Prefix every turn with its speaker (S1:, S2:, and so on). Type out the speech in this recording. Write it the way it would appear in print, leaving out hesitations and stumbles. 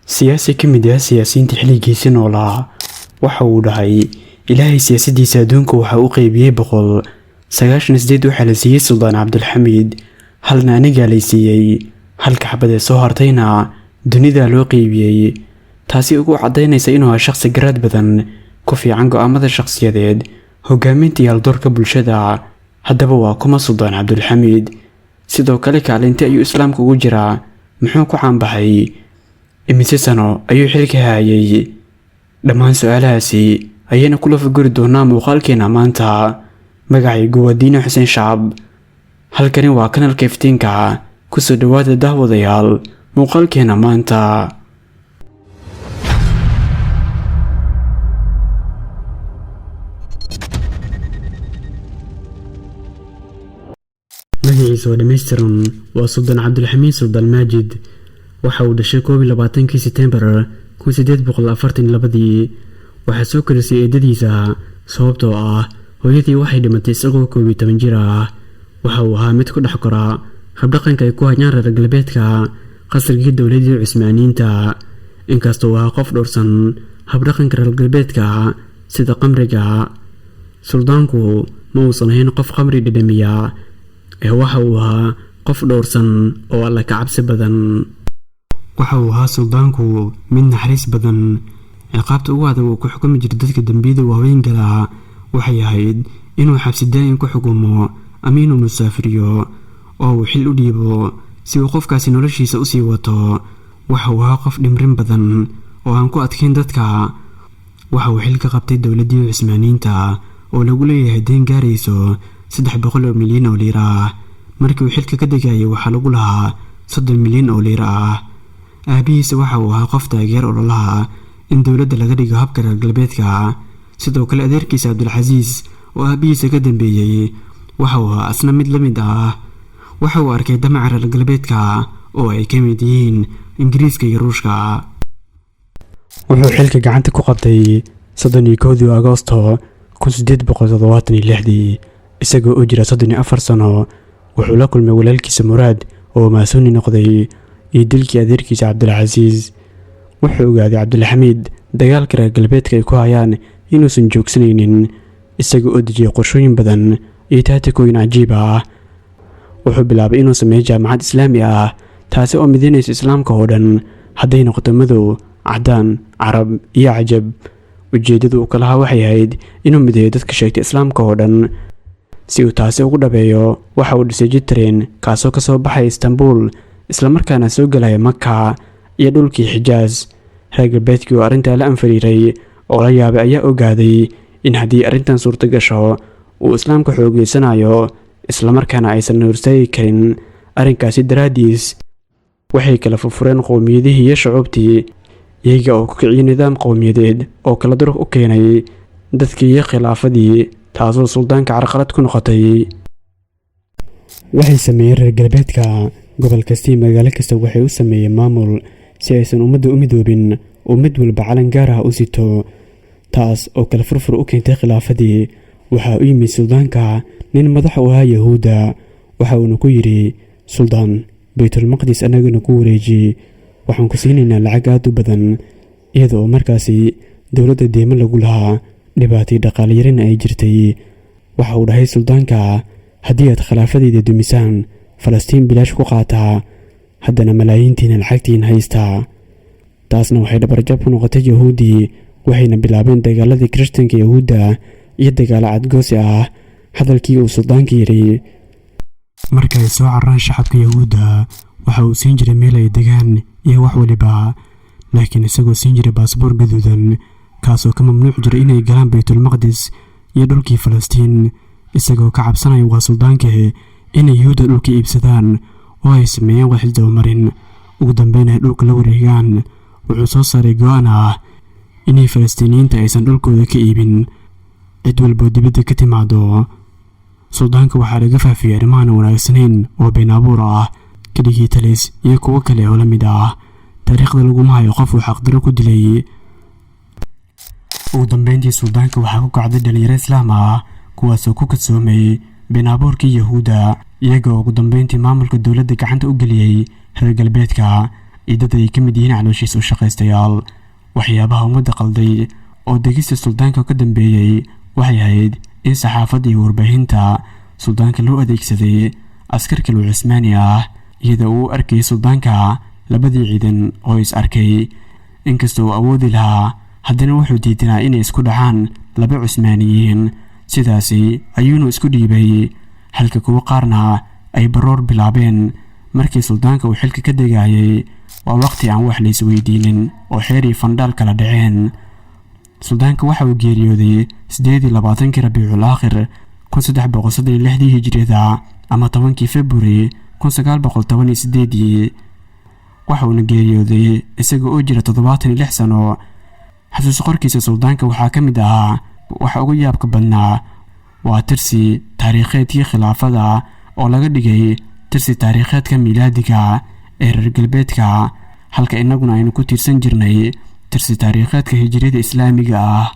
S1: Siyaasi ka mid ah siyaasiyiinta xilligiisii noolaa waxa uu dhahay: Ilaahay siyaasaddiisa adduunka waxa uu qaybiyey 198, waxaa la siiyey Suldaan Cabdulxamiid, halna anigaa lay siiyey, halka xabad ee soo hartayna dunida loo qaybiyey. Taasi ugu caddaynaysa inuu ahaa shakhsi garaad badan, ku fiican go'aamada shakhsiyadeed, hogaaminta iyo haldoorka bulshada. Haddaba waa kuma Suldaan Cabdulxamiid? Sidoo kale kaalinta ayuu islaamka ugu jiraa? Muxuu ku caanbaxay? Imise sano ayuu xilka hayay? Dhammaan su-aalahaasi ayayna kula faguri doonaa muuqaalkeena maanta. Magacaygu waa Diine Xuseen Shacab, halkani waa kanalka Iftiinka. Kusoo dhawaada daawadayaal muuqaalkeena maanta. Magaciisa oo dhammaystiran waa Suldaan Cabdulxamiid Suldaan Maajid. Waxa uu dhashay 21-kii Setembar 1842-dii. Waxaa soo korisay eedadiisa, sababtoo ah hooyadii waxay dhimatay isagoo 11 jir ah. Waxa uu ahaa mid ku dhex kora habdhaqanka ay ku hayaan reer galbeedka qasrigii dowladii Cusmaaniyiinta. Inkastoo uu ahaa qof dhowrsan habdhaqanka reer galbeedka sida qamriga, suldaanku ma uusan ahayn qof qamri dhadhamiya, ee waxa uu ahaa qof dhowrsan oo alla ka cabsi badan. Waxa uu ahaa suldaanku mid naxariis badan. Ciqaabta ugu adag uu ku xukumi jiray dadka dembiyada waaweyn galaa waxay ahayd inuu xabsi daa'im ku xukumo ama inuu musaafiriyo oo uu xil u dhiibo si uu qofkaasi noloshiisa usii wato. Waxa uu ahaa qof dhimrin badan oo aan ku adkayn dadka. Waxa uu xil ka qabtay dowladdii Cusmaaniyiinta oo lagu leeyahay deen gaarayso 300 oo milyan oo liira ah. Markii uu xilka ka degayay waxaa lagu lahaa 30 milyan oo liira ah. Aabihiisa waxa uu ahaa qof taageer ololaha in dowladda laga dhigo habka reer galbeedka. Sidoo kale adeerkiisa Cabdulcasiis oo aabihiisa ka dambeeyey waxa uu ahaa asna mid la mid ah. Waxa uu arkay damaca reer galbeedka oo ay ka mid yihiin Ingiriiska iyo Ruushka. Wuxuu xilka gacanta ku qabtay 31-dii Agoosto 1876-dii, isagoo u jira 34 sano. Wuxuu la kulmay walaalkiisa Muraad oo maasuuni noqday iyo dilkii adeerkiisa Cabdulcasiis. Wuxuu ogaaday Cabdulxamiid dagaalka reer galbeedka ay ku hayaan inuusan joogsanaynin, isaga oo dejiyay qorshooyin badan iyo taatikooyin cajiib ah. Wuxuu bilaabay inuu sameeyo jaamacad islaami ah, taasi oo midaynaysa islaamka oo dhan, hadday noqoto madow, caddaan, carab iyo cajab. Ujeeddadu uu kalahaa waxay ahayd inuu mideeyo dadka sheegtay islaamka oo dhan. Si uu taasi ugu dhabeeyo, waxa uu dhisay jidtareen kaasoo kasoo baxay Istanbul islamarkaana soo gelaya Maka iyo dhulkii Xijaas. Reer galbeedkii oo arrintaa la anfariiray oo la yaabay ayaa ogaaday in haddii arrintan suurta gasho uu islaamka xoogeysanayo, islamarkaana aysan horstaagi karin. Arrinkaasi daraaddiis waxay kala furfureen qowmiyadihii iyo shucuubtii, iyaga oo ku kiciyay nidaam qowmiyadeed oo kala durug u keenay dadkii iyo khilaafadii, taasoo suldaanka carqalad ku noqotay. Waxay sameeyeen reer galbeedka gobol kasta iyo magaalo kasta waxay u sameeyeen maamul si aysan ummadda u midoobin oo mid walba calan gaar ah u sito, taas oo kala furfur u keentay khilaafadii. Waxaa u yimid suldaanka nin madax u ahaa Yahuudda, waxa uuna ku yidhi: Suldaan, Baytulmaqdis annagana ku wareeji, waxaan ku siinaynaa lacag aad u badan. Iyada oo markaasi dowladda deymo lagu lahaa, dhibaatay dhaqaalayarina ay jirtay. Waxa uu dhahay suldaanka: haddii aad khilaafadeyda dumisaan, Falastiin bilaash ku qaataa, haddana malaayiintiina lacagtiin haystaa. Taasna waxay dhabarjab ku noqotay Yahuuddii, waxayna bilaabeen dagaaladii Kirishtanka Yahuudda iyo dagaalo cadgoosi ah. Hadalkii uu suldaanka yidhi: marka ay soo cararaan shacabka Yahuudda, waxa uu siin jiray meel ay degaan iyo wax waliba, laakiin isagoo siin jiray baasboor gaduudan, kaasoo ka mamnuuc jiray inay galaan Baytulmaqdis iyo dhulkii Falastiin, isagoo ka cabsanaya waa suldaanke inay Yahuudda dhulka iibsadaan oo ay sameeyaan wax isdabamarin, ugu dambeyn ay dhulka la wareegaan. Wuxuu soo saaray go-aan ah inay Falastiiniyiinta aysan dhulkooda ka iibin cid walboo dibadda ka timaado. Suldaanka waxaa laga faafiyey arrimahan wanaagsanayn oo been abuur ah, keligii talis iyo kuwo kale oo la mid ah. Taariikhda laguma hayo qof uu xaqdaro ku dilay. Ugu dambeyntii suldaanka waxaa ku kacday dhalinyaro islaam ah, kuwaasoo ku kadsoomay been abuurkii Yahuudda, iyagoo ugu dambeyntii maamulka dowladda gacanta u geliyey reer galbeedka. Iyo dad ay ka mid yihiin calooshiis u shaqaystayaal. Waxyaabaha ummadda qalday oo degista suldaanka ka dambeeyey waxay ahayd in saxaafadda iyo warbaahinta suldaanka loo adeegsaday askar kaloo Cismaani ah, iyadoo uu arkayay suldaanka labadii ciidan oo is arkay. Inkasta uu awoodi lahaa, haddana wuxuu diidanaa inay isku dhacaan laba Cusmaaniyiin, sidaasi ayuuna isku dhiibay, halka kuwo qaarna ay baroor bilaabeen markii suldaanka uu xilka ka degayay. Waa waqti aan wax la isweydiinin oo xeer iyo fandhaal kala dhaceen. Suldaanka waxa uu geeriyooday 28-kii Rabiicul Aakhir 1336-dii Hijriyada ama 10-kii Februari 1918-dii. Waxa uuna geeriyooday isaga oo jira 76 sano. Xasuus qorkiisa suldaanka waxaa ka mid ahaa: waxa ugu yaabka badnaa waa tirsi taariikheedkii khilaafada oo laga dhigay tirsi taariikheedka miilaadiga ee reer galbeedka, halka innaguna aynu ku tiirsan jirnay tirsi taariikheedka Hijriyada Islaamiga ah.